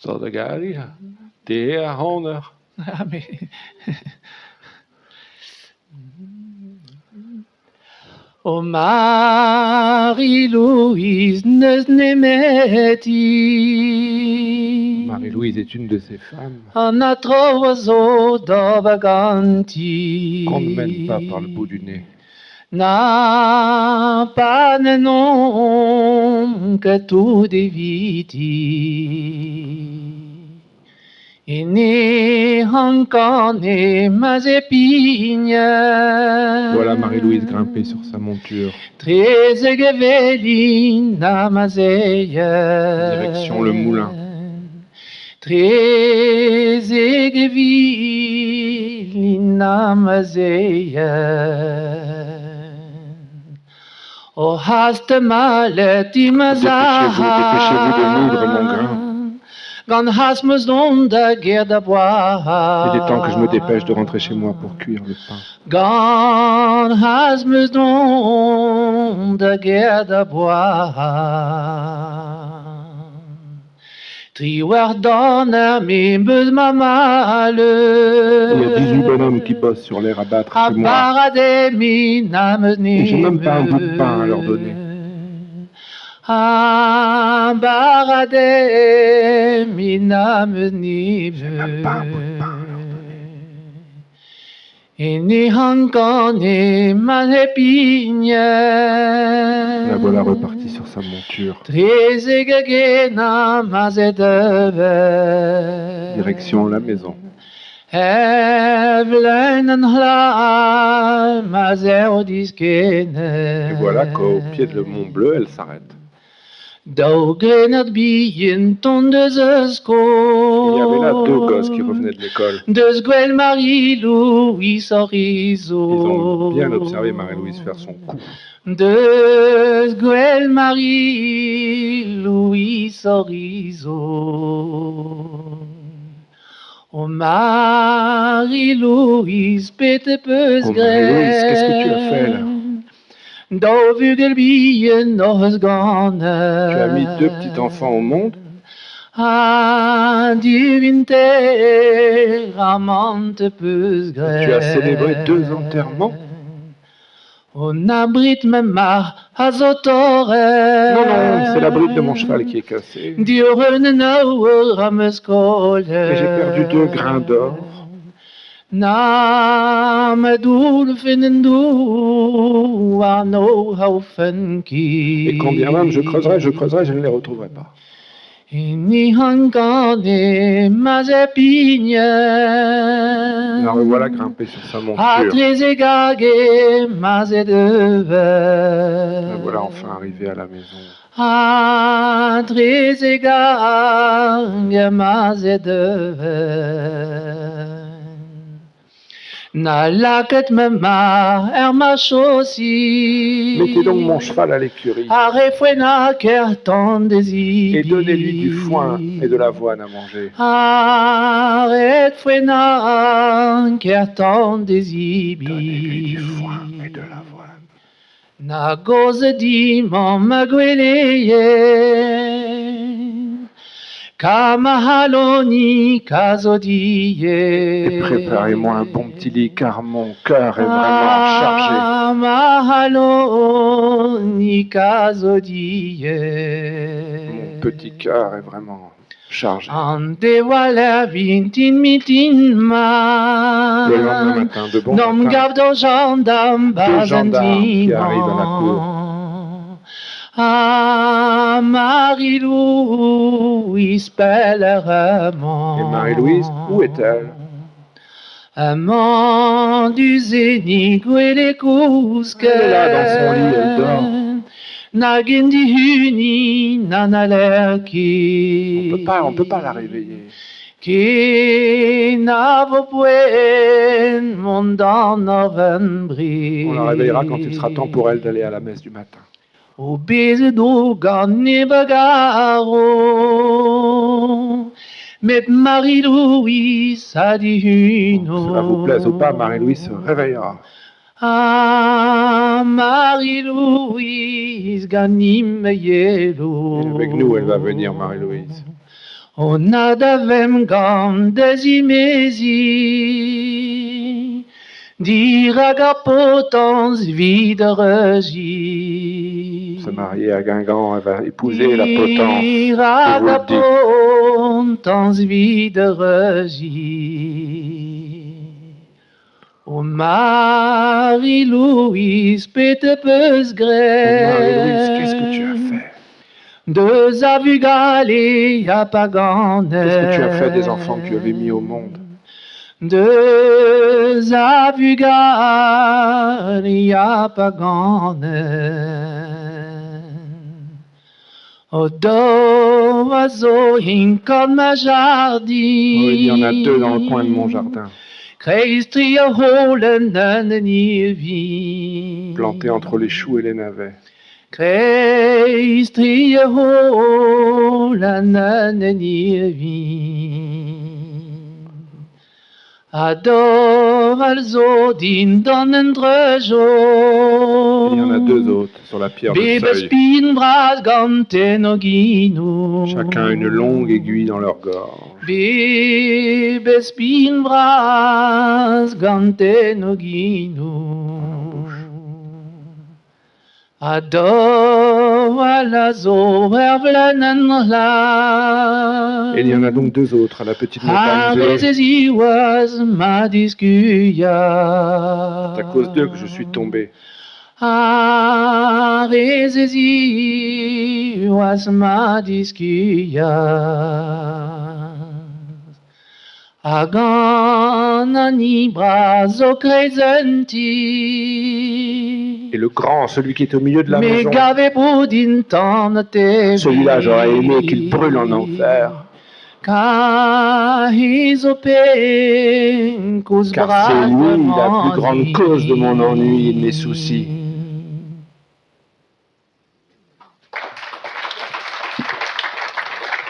Sort a gari, te eo ar c'haner. Ah mais O Marie-Louise n'eus nemeti. Marie-Louise est une de ces femmes An atroù a zo d'ober ganti. qu'on ne mène pas par le bout du nez. Na pa n'en ket tout eviti. Ene ankane ma zepigne. Voilà Marie-Louise grimpée sur sa monture. Trezek evelin ha ma Direction le moulin. Trezek evelin ha ma O hast malet ma Dépêchez-vous, dépêchez-vous de moudre mon grain. Gant hast 'm eus dont da gêr da Il est temps que je me dépêche de rentrer chez moi pour cuire le pain. Gant hast 'm eus dont da gêr da boaz. Triwec'h dorn me 'm eus ma Il y a 18 malheur. bonhommes qui bossent sur l'aire à battre Ha chez moi. bara demin am eus Et j'ai même pas un bout de pain à leur donner. nemeur. Ha bara demin am eus J'ai même pas un bout de pain à leur donner. nemeur. Ene ankane ma La voilà hepignen. repartie sur sa monture. Trezek hag ma Direction la maison. Evleun an c'hla ma 'z eo Et voilà qu'au pied de diskennet. Mont Bleu, elle s'arrête. Daou grennard bihan 'tont deus ur Il y avait là deux gosses qui skol revenaient de l'école. Deus gwel Marie-Louise Ils ont bien observé Horizo Marie-Louise faire son coup. Deus gwel Marie-Louise Horizo O Marie-Louise petra 'peus Oh Marie-Louise, qu'est-ce que tu as fait là? graet Daou vugel bihan hoc'h eus Tu as mis deux petits enfants au ganet monde? Ha div interamant 'peus Et tu as célébré deux enterrements? graet On abrit ma marc'h a zo Non, non, c'est la bride de mon torret cheval qui est cassée. Div reunenn aour am eus Et j'ai perdu deux grains kollet d'or. Na ma doullfen en douar n'o c'havfen Et quand bien même je creuserais, je ket. creuserais, je ne les retrouverais pas. Hini ankane ma La revoilà zepignen grimpée sur sa Ha monture. trezek hag e ma La voilà enfin arrivée à la maison. Ha trezek hag e ma Na lakaet ma marc'h er Mettez donc mon marchosi cheval à l'écurie Ar re foennañ kertan et donnez-lui du foin et de d'e zibi l'avoine à manger. Ar ret foennañ kertan d'e Donnez-lui zibi du foin et de l'avoine. Na gozh dit-mañ ma gweleier Ka ma c'halonig a zo Et préparez-moi un bon petit lit, car mon cœur est vraiment chargé. Ha ma c'halonig a zo Mon diaes petit cœur est vraiment chargé. An dewaler vintin mitin Le lendemain mat matin, de bon N'em matin, gav daou gendarm deux 'barzh an gendarmes qui arrivent à la cour. ti-mañ Ha Marie-Louise pelec'h Et Marie-Louise, où emañ est-elle? Emañ du-se gwele Elle est là dans son lit, elle dort. kousket Nag en dihuniñ na n'haller On peut pas, on peut pas la ket réveiller. Ken a vo poent mont d'an On la réveillera quand il sera temps pour elle overenn-bred d'aller à la messe du matin. O bezet o gant neb a garo Met Marie-Louise a Bon, que cela vous plaise ou pas, Marie-Louise se dihuno réveillera. Ha Marie-Louise ganimp a Et avec nous, elle va venir, yelo Marie-Louise. O na da vemgann da zimeziñ dirak ar potañs 'vit eureujiñ. Se marier à Guingamp, elle va épouser la potence. Dirak je ar vous le dis. potañs 'vit eureujiñ. O Marie-Louise, petra 'peus Oh Marie-Louise, qu'est-ce que tu as graet? fait? Deus a vugale ha pa Qu'est-ce que tu as fait des enfants que tu avais mis au monde? Deus a vugale ha pa ganet. O daou a zo en ma Oh, il y en a deux dans le coin de mon jardin. jardin, Kreiz tri ar holen an plantés entre les choux et les navets. Kreiz tri ar holen an A dorval zo dindan an Il y en a deux dreujo. autres sur la pierre de Bep a seuil, spin bras gante o chacun une longue aiguille dans leur gorge. Bep a spin bras gante o Dans leur bouche. A dorval a zo er vleunenn Et il y en a c'hlas. donc deux autres à la petite montagne Ar bleue. ez ziwazh ma C'est à cause d'eux que je suis diskuilhañ. tombé. Ar ez ziwazh ma diskuilhañ. Hag an hini bras o kreiz un ti. Et le grand, celui qui est au milieu de la Me maison, gave bout tan a celui-là, j'aurais aimé qu'il brûle en enfer, Car car c'est lui la plus grande cause de mon ennui et de mes soucis.